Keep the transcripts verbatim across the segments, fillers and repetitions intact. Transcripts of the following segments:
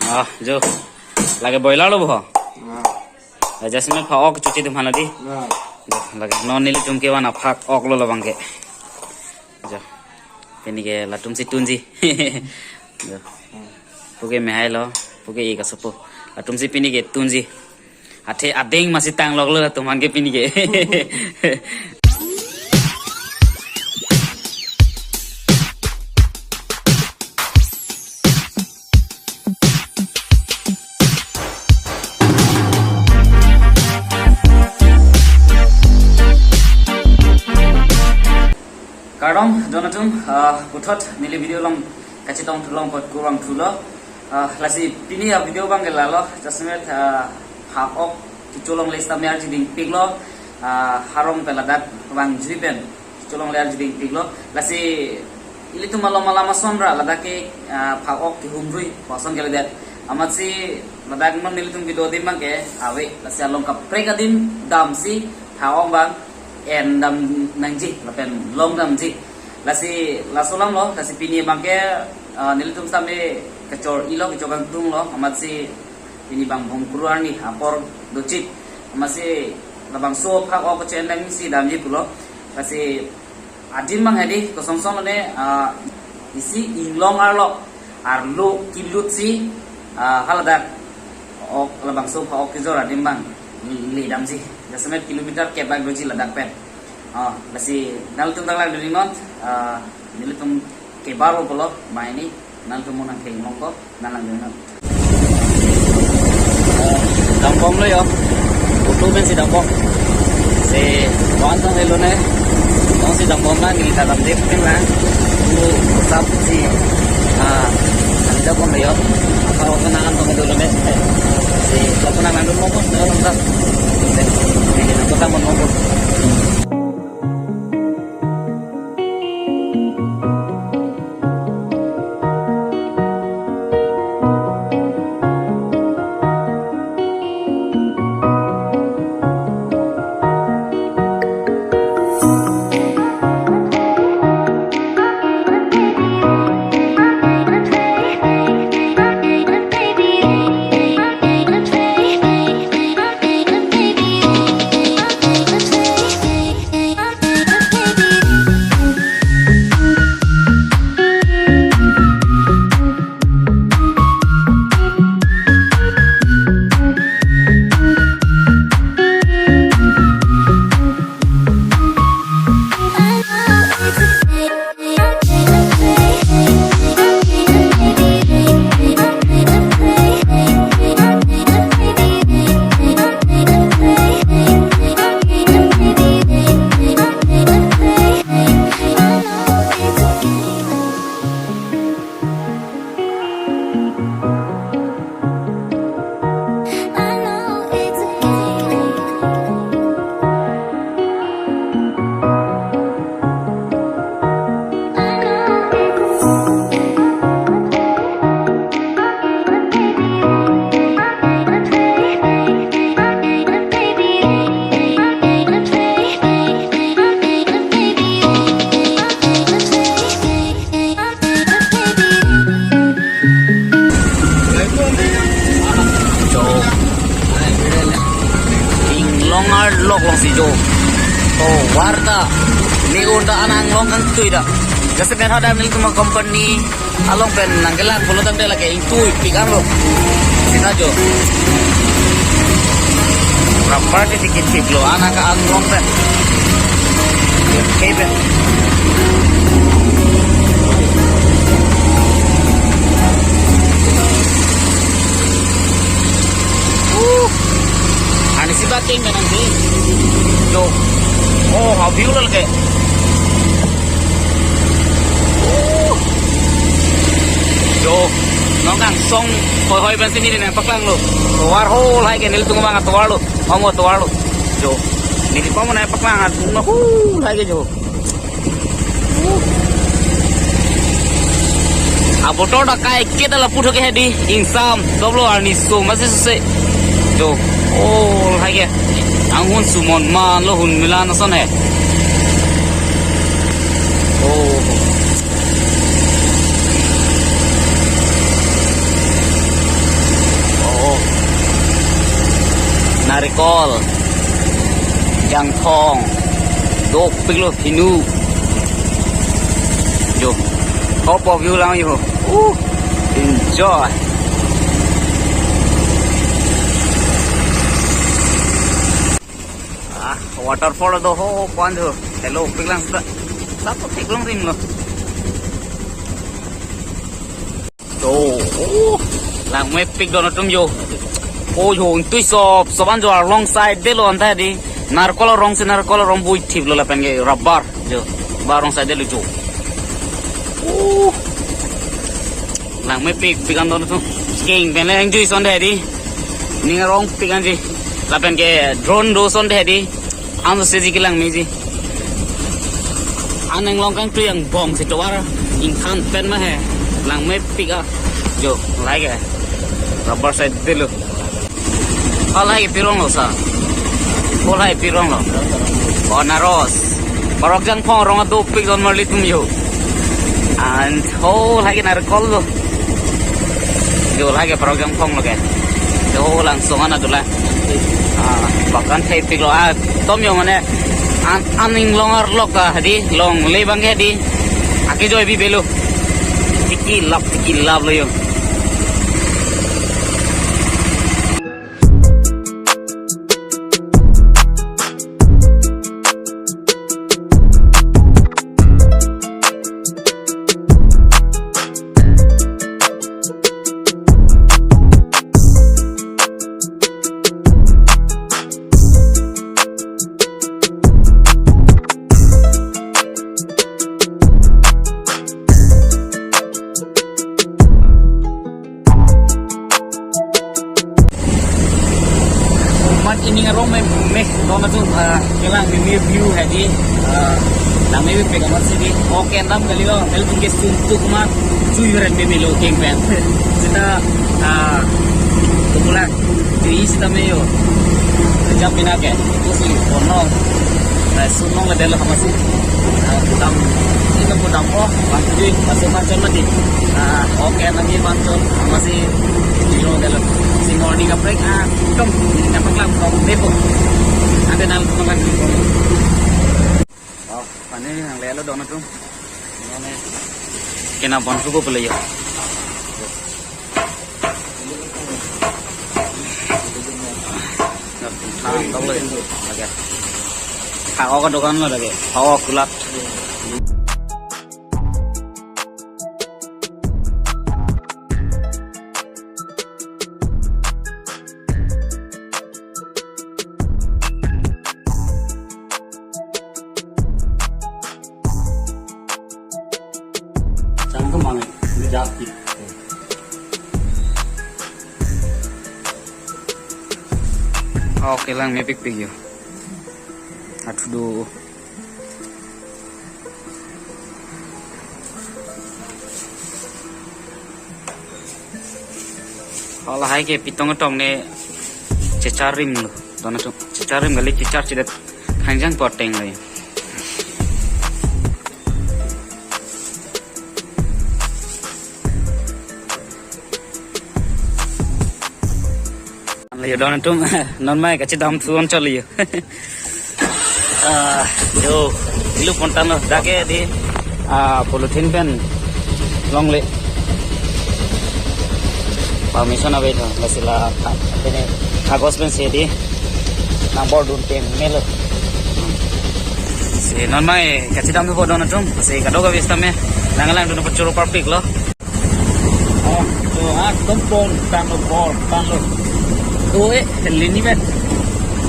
Ah, jo. Lake boiler lo bo. Ah. Adjustment phak-ok chuchi atum aphan di. Ah. Jo, lake non nelitum kevan aphak-ok lo labang ke. Jo. Pini ke latum si tunji. Jo. Puke mehai lo, puke ik asopo. Latum si pini ke tunji. Athe ading masi tang lok lo latum aphan ke pini ke. Kardom, donatum, ah, puthot neli video along kachetong thu along apot kurvangthu lo. Ah, lasi pini a video abang ke lalo, jasemet, ah, phak-ok kecholongle sitame arju dingpik lo, ah, harong pen ladak vangjui pen kecholongle arju dingpik lo. Lasi ilitum malom alam ason ra ladak ke, ah, phak-ok kehumrui, koson kalidet. Amatsi ladak non nelitum kedo adim abang ke ave, lasi along kaprek adim damsi phak-ok abang en dam nangji, lapen long damji. Lasi laso alam lo, lasi pini abang ke, ah, nelitum sitame kechor-i lo, kechor kangtung lo, amatsi pini abang Bhomkuru arni apor dochit. Amatsi labangso phak-ok che-en nangsi damji pulo. Lasi adim abang hedi, kosonson lo ne, ah, isi inglong arlo, arlo kilut si, ah, haladak ok labangso phak-ok kejor adim abang le damji. Jasemet kilometer kep bak doji ladak pen. Ah, lasi nangtum dak lang duni non, ah, nelitum kebar lo pulo, mai ni, nangtum mo nangtheng longko, nang lang duni non. Dambom lo yo. Auto pensi dambom. Si wan tang lo ne. Tong si dambom na ni ta dam dek pen na. Tu sap si, ah, dambom lo yo. Apa apa na kan tong dulu ne. Si apa na kan dulu mo ko, na kan sap. Si, si, apa tang mo ko. Jo. Inglong arlok alongsi jo. Oh, warta. Ni unda anang long kangtui da. Jasemet hadak nelitum company along pen nangkelak pulo tangte lake ingtui pik an lo. Sita jo. Rubber ke dikit dikit lo, anak ke an long pen. Oke pen. Uh. Ani si bating menang si. Jo. Oh, ha view lo lake. Uh. Jo. Nong kangsong hoi hoi pensi neli nangpaklang lo. Tovar ho lahai ke nelitum abang atovar lo. Amo tovar lo. Jo. Neli pamo nangpaklang, no ho lahai ke jo. Abotor ta kai ke ta lapu thoke hedi, ingsam, doblo arni so masi suse. Jo, oh, lahai ke. Anghun sumon man lo, hun milan ason he. Oh. Recall. Jangthong. Dopiklo hinu. Jo. Top of view lang jo. Uh. Enjoy. Ah, waterfall do ho kwan jo. Hello, piklang sa. Satu piklong rim lo. To, oh, langmepik don atum jo. Oh jo, intui sop, sopan jo arong side de lo anta di. Narkol arong si narkol arong bui thip lo lapen ke rubber jo. Ba arong side de lo jo. Oh. Langmepik pik an don atum. Keng pen le enjoy son de di. Ning arongpik an di. Lapen ke drone do son de di. An se ji kelang meji. An inglong kangtui angbong si tovar ingkhan pen ma he. Langmepik a. Jo, lahai ke. Rubber side de lo. Halahai ke pi arong lo sa. Halahai ke pi arong lo. Banaras. Parok Jangthong arong adopik don marli tum jo. And halahai ke Narkol lo. Jo lahai ke Parok Jangthong lo ke. Jo langsung ana dula. Ah, bakan thepik lo. Ah, tom jo mane an, an inglong arlok ah, hadi longle abang ke hadi. Ake joi bi belo. Tiki lap, tiki lap lo jo. Mat ining arong me, me, don atum, ah, kelang me, me view hadi, ah, nang me pe kamar sini. Okay, nam kali lo, el tung ke suntuk mat, chui ren me me lo keng pen. Sita, ah, tumulang, di sita me jo. Jam pina ke, itu si, kono. Nah, sunong ada lo kamar sini. Ah, pudam, ini pudam, oh, bang tujuh, masuk Panchon mati. Ah, okay, lagi Panchon, masih Zero dalo. Si morning kaprek, ah, tum, dapat lang, tum, depo. Ante nang tum lang, depo. Oh, pani nanglelo don atum. Nane. Kena bon suku pele ya. Thang dong le. Lagi. Thang oka dokan lo lagi. Hawa kulat. Chang ko mangai, ini jati. Okay lang, mepikpik jo. Athudu. Halahai ke pitong tong ne checharim lo. Don atum checharim kali, chechar chedet khangjang poteng lai. Leo don atum non mai kachedam thu on choli. Ah, jo, ilu pontan lo, dak ke di, ah, polythene pen longle. Permission ave tho, lasi la, ah, ini kagos pen si di, nang bor dun pen melo. Si non mai kachedam thu don atum, si kadokave sitame, nang langdun apot choro parpik lo. Oh, to, ah, tum pontan lo, pontan lo. To, eh, lini bet.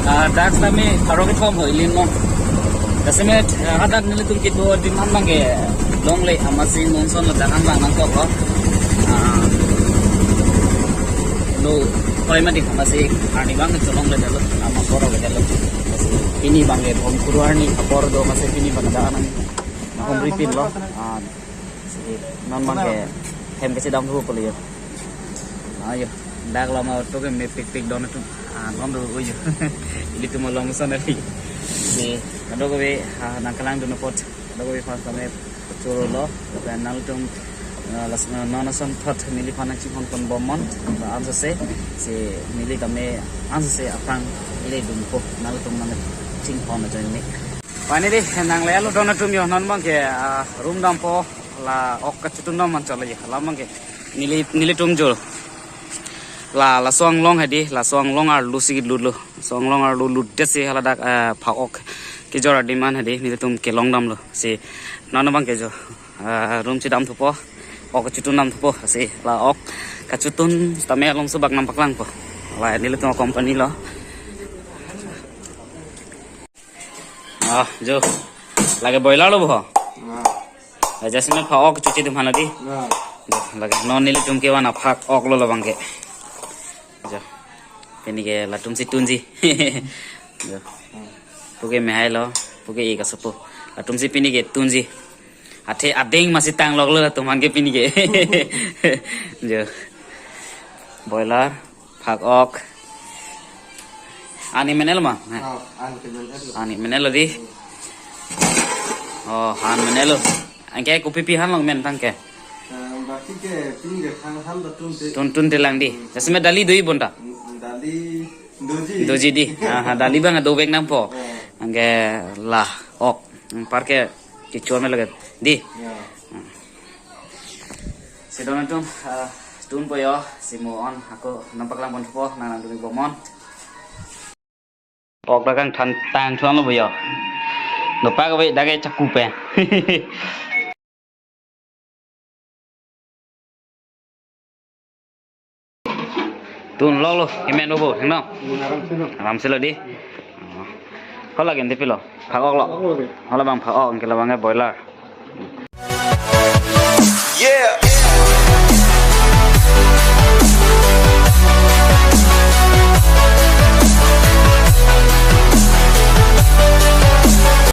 Ah, dak sitame pharo kethom ho, lin mo. Jasemet, ah, hadak nelitum kedo demand abang ke longle, amatsi monsoon ladak an abang nangkok lo. Ah, lo, koi mati amatsi arni abang cholongle detlo, ama koro ke detlo. Amatsi pini abang ke bom kuru arni apor do, amatsi pini abang dak an nang hom repeat lo. Ah, si, non abang ke hem kachedam thu poli jo. Ah, jo. Dak lama auto ke mepikpik don atum. Ah, non do jo. Ilitum along sana ri. Si, kadokave, ah, nang kelang dun apot. Kadokave first time choro lo. Lapen nangtum Ah, las-, ah, non ason thot neliphan nangchinghon ponbom non, la ansose, si neli tame ansose aphrang ili dunpo, nanglitum nangchinghon ajoine. Pini dei, nanglelo don atum jo, non abangke, ah, room dampo, la ok kachotun dam man cholo jo, la abangke, neli, nelitum jo. La, laso anglong hedi, laso anglong arlo si lutlo. Laso anglong arlo lutdet si haladak, eh, phak-ok kejor adim an hedi, nelitum kelong damlo. Si, non abangke jo, eh, room chedam thupo, ok kachotun dam thupo, si, la ok kachotun tame alongso bak nangpaklangpo. La, nelitum company lo. Ah, jo. Lake boiler lo bo. Ah. Jasemet phak-ok choche atum aphan lo dei. Ah. Jo, lake non nelitum kevan aphak-ok lo labangke. Jo. Pini ke latum si tunji. Jo. Puke mehai lo, puke ik asopo. Latum si pini ke tunji. Athe ading masi tanglok lo latum aphan ke pini ke. Jo. Boiler. Phak-ok. Ani menelo ma? Nah. Oh, ani menelo. Ani menelo dei. Oh, han menelo. Anke kopi pi han long men tangke. Eh, baki ke pini ke han han da tunte. Tun tunte lang dei. Jasemet dali doji bonta. Dali doji. Doji dei. Ah, ha, dali abang dovek nangpo. Eh. Anke la ok. Anparke kechor me lake dei. Ya. Si don atum, ah, tunpo jo, si mo-on, ako nangpaklang ponpo, nang nangdunbom non. Ok ta kangthan tang thuan lo bo jo. Dopak ave dak ke chaku pen. Tunlok lo, kemen bo, hingno? Aram silo. Aram silo dei. Oh. Hala ke dei pilo, phak-ok lo. Phak-ok lo dei. Hala abang phak-ok, anke labang ke boiler. Yeah.